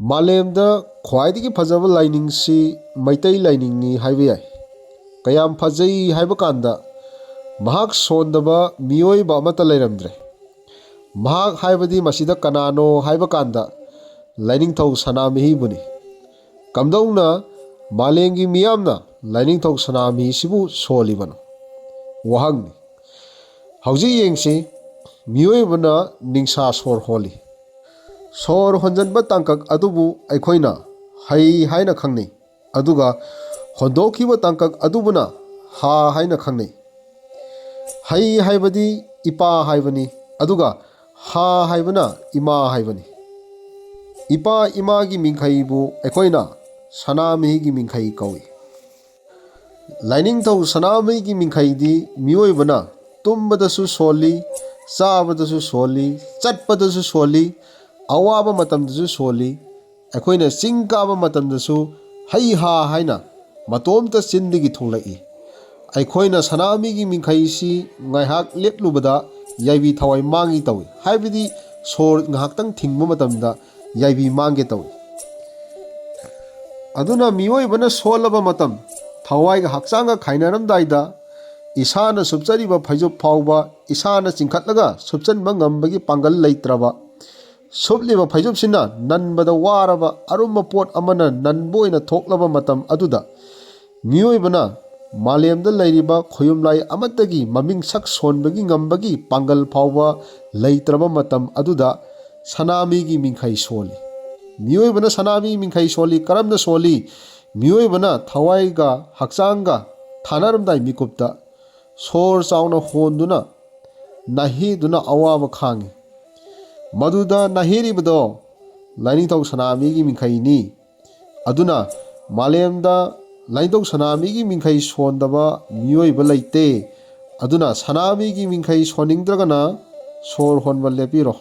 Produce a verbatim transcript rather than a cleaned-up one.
ꯃꯥꯂꯦꯝꯗ ꯈ꯭ꯋꯥꯏꯗꯒꯤ ꯐꯖꯕ ꯂꯥꯏꯅꯤꯡꯁꯤ ꯃꯩꯇꯩ ꯂꯥꯏꯅꯤꯡꯅꯤ ꯍꯥꯏꯕ ꯌꯥꯏ꯫ ꯀꯌꯥꯝ ꯐꯖꯩ ꯍꯥꯏꯕ ꯀꯥꯟꯗ, ꯃꯍꯥꯛ ꯁꯣꯟꯗꯕ ꯃꯤꯑꯣꯏꯕ ꯑꯃꯠꯇ ꯂꯩꯔꯝꯗ꯭ꯔꯦ꯫ ꯃꯍꯥꯛ ꯍꯥꯏꯕꯗꯤ ꯃꯁꯤꯗ ꯀꯅꯥꯅꯣ ꯍꯥꯏꯕ ꯀꯥꯟꯗ, ꯂꯥꯏꯅꯤꯡꯊꯧ ꯁꯅꯥꯃꯍꯤꯕꯨꯅꯤ꯫ ꯀꯝꯗꯧꯅ ꯃꯥꯂꯦꯝꯒꯤ ꯃꯤꯌꯥꯝꯅ ꯂꯥꯏꯅꯤꯡꯊꯧ ꯁꯅꯥꯃꯍꯤꯁꯤꯕꯨ ꯁꯣꯜꯂꯤꯕꯅꯣ? ꯋꯥꯍꯪꯅꯤ꯫ ꯍꯧꯖꯤꯛ ꯌꯦꯡꯁꯤ, ꯃꯤꯑꯣꯏꯕꯅ ꯅꯤꯡꯁꯥ ꯁꯣꯔ ꯍꯣꯜꯂꯤ꯫ ꯁꯣꯔ ꯍꯣꯟꯖꯟꯕ ꯇꯥꯡꯀꯛ ꯑꯗꯨꯕꯨ ꯑꯩꯈꯣꯏꯅ ꯍꯩ ꯍꯥꯏꯅ ꯈꯪꯅꯩ, ꯑꯗꯨꯒ ꯍꯣꯟꯗꯣꯛꯈꯤꯕ ꯇꯥꯡꯀꯛ ꯑꯗꯨꯕꯨꯅ ꯍꯥ ꯍꯥꯏꯅ ꯈꯪꯅꯩ꯫ ꯍꯩ ꯍꯥꯏꯕꯗꯤ ꯏꯄꯥ ꯍꯥꯏꯕꯅꯤ, ꯑꯗꯨꯒ ꯍꯥ ꯍꯥꯏꯕꯅ ꯏꯃꯥ ꯍꯥꯏꯕꯅꯤ꯫ ꯏꯄꯥ ꯏꯃꯥꯒꯤ ꯃꯤꯡꯈꯩꯕꯨ ꯑꯩꯈꯣꯏꯅ ꯁꯅꯥꯃꯍꯤꯒꯤ ꯃꯤꯡꯈꯩ ꯀꯧꯏ꯫ ꯂꯥꯏꯅꯤꯡꯊꯧ ꯁꯅꯥꯃꯍꯤꯒꯤ ꯃꯤꯡꯈꯩꯗꯤ ꯃꯤꯑꯣꯏꯕꯅ ꯇꯨꯝꯕꯗꯁꯨ ꯁꯣꯜꯂꯤ, ꯆꯥꯕꯗꯁꯨ ꯁꯣꯜꯂꯤ, ꯆꯠꯄꯗꯁꯨ ꯁꯣꯜꯂꯤ, ꯑꯋꯥꯕ ꯃꯇꯝꯗꯁꯨ ꯁꯣꯜꯂꯤ꯫ ꯑꯩꯈꯣꯏꯅ ꯆꯤꯡ ꯀꯥꯕ ꯃꯇꯝꯗꯁꯨ ꯍꯩ ꯍꯥ ꯍꯥꯏꯅ ꯃꯇꯣꯝꯇ ꯆꯤꯟꯗꯒꯤ ꯊꯣꯛꯂꯛꯏ꯫ ꯑꯩꯈꯣꯏꯅ ꯁꯅꯥꯃꯍꯤꯒꯤ ꯃꯤꯡꯈꯩꯁꯤ ꯉꯥꯏꯍꯥꯛ ꯂꯦꯞꯂꯨꯕꯗ ꯌꯥꯏꯕꯤ ꯊꯋꯥꯏ ꯃꯥꯡꯉꯤ ꯇꯧꯏ, ꯍꯥꯏꯕꯗꯤ ꯁꯣꯔ ꯉꯥꯏꯍꯥꯛꯇꯪ ꯊꯤꯡꯕ ꯃꯇꯝꯗ ꯌꯥꯏꯕꯤ ꯃꯥꯡꯒꯦ ꯇꯧꯏ꯫ ꯑꯗꯨꯅ ꯃꯤꯑꯣꯏꯕꯅ ꯁꯣꯜꯂꯕ ꯃꯇꯝ, ꯊꯋꯥꯏꯒ ꯍꯛꯆꯥꯡꯒ ꯈꯥꯏꯅꯔꯝꯗꯥꯏꯗ ꯏꯁꯥꯅ ꯁꯨꯞꯆꯔꯤꯕ ꯐꯩꯖꯨꯞ ꯐꯥꯎꯕ ꯏꯁꯥꯅ ꯆꯤꯡꯈꯠꯂꯒ ꯁꯨꯞꯆꯟꯕ ꯉꯝꯕꯒꯤ ꯄꯥꯡꯒꯜ ꯂꯩꯇ꯭ꯔꯕ, ꯁꯨꯞꯂꯤꯕ ꯐꯩꯖꯨꯞꯁꯤꯅ ꯅꯟꯕꯗ ꯋꯥꯔꯕ ꯑꯔꯨꯝꯕ ꯄꯣꯠ ꯑꯃꯅ ꯅꯟꯕ ꯑꯣꯏꯅ ꯊꯣꯛꯂꯕ ꯃꯇꯝ ꯑꯗꯨꯗ, ꯃꯤꯑꯣꯏꯕꯅ ꯃꯥꯂꯦꯝꯗ ꯂꯩꯔꯤꯕ ꯈꯣꯌꯨꯝꯂꯥꯏ ꯑꯃꯠꯇꯒꯤ ꯃꯃꯤꯡ ꯁꯛ ꯁꯣꯟꯕꯒꯤ ꯉꯝꯕꯒꯤ ꯄꯥꯡꯒꯜ ꯐꯥꯎꯕ ꯂꯩꯇ꯭ꯔꯕ ꯃꯇꯝ ꯑꯗꯨꯗ ꯁꯅꯥꯃꯤꯒꯤ ꯃꯤꯡꯈꯩ ꯁꯣꯜꯂꯤ꯫ ꯃꯤꯑꯣꯏꯕꯅ ꯁꯅꯥꯃꯤꯒꯤ ꯃꯤꯡꯈꯩ ꯁꯣꯜꯂꯤ꯫ ꯀꯔꯝꯅ ꯁꯣꯜꯂꯤ? ꯃꯤꯑꯣꯏꯕꯅ ꯊꯋꯥꯏꯒ ꯍꯛꯆꯥꯡꯒ ꯊꯥꯅꯔꯝꯗꯥꯏ ꯃꯤꯀꯨꯞꯇ ꯁꯣꯔ ꯆꯥꯎꯅ ꯍꯣꯟꯗꯨꯅ ꯅꯥꯍꯦꯗꯨꯅ ꯑꯋꯥꯕ ꯈꯥꯡꯉꯤ꯫ ꯃꯗꯨꯗ ꯅꯥꯍꯦꯔꯤꯕꯗꯣ ꯂꯥꯏꯅꯤꯡꯊꯧ ꯁꯅꯥꯃꯤꯒꯤ ꯃꯤꯡꯈꯩꯅꯤ꯫ ꯑꯗꯨꯅ ꯃꯥꯂꯦꯝꯗ ꯂꯥꯏꯅꯤꯡꯊꯧ ꯁꯅꯥꯃꯤꯒꯤ ꯃꯤꯡꯈꯩ ꯁꯣꯟꯗꯕ ꯃꯤꯑꯣꯏꯕ ꯂꯩꯇꯦ꯫ ꯑꯗꯨꯅ ꯁꯅꯥꯃꯤꯒꯤ ꯃꯤꯡꯈꯩ ꯁꯣꯟꯅꯤꯡꯗ꯭ꯔꯒꯅ ꯁꯣꯔ ꯍꯣꯟꯕ ꯂꯦꯞꯄꯤꯔꯣ꯫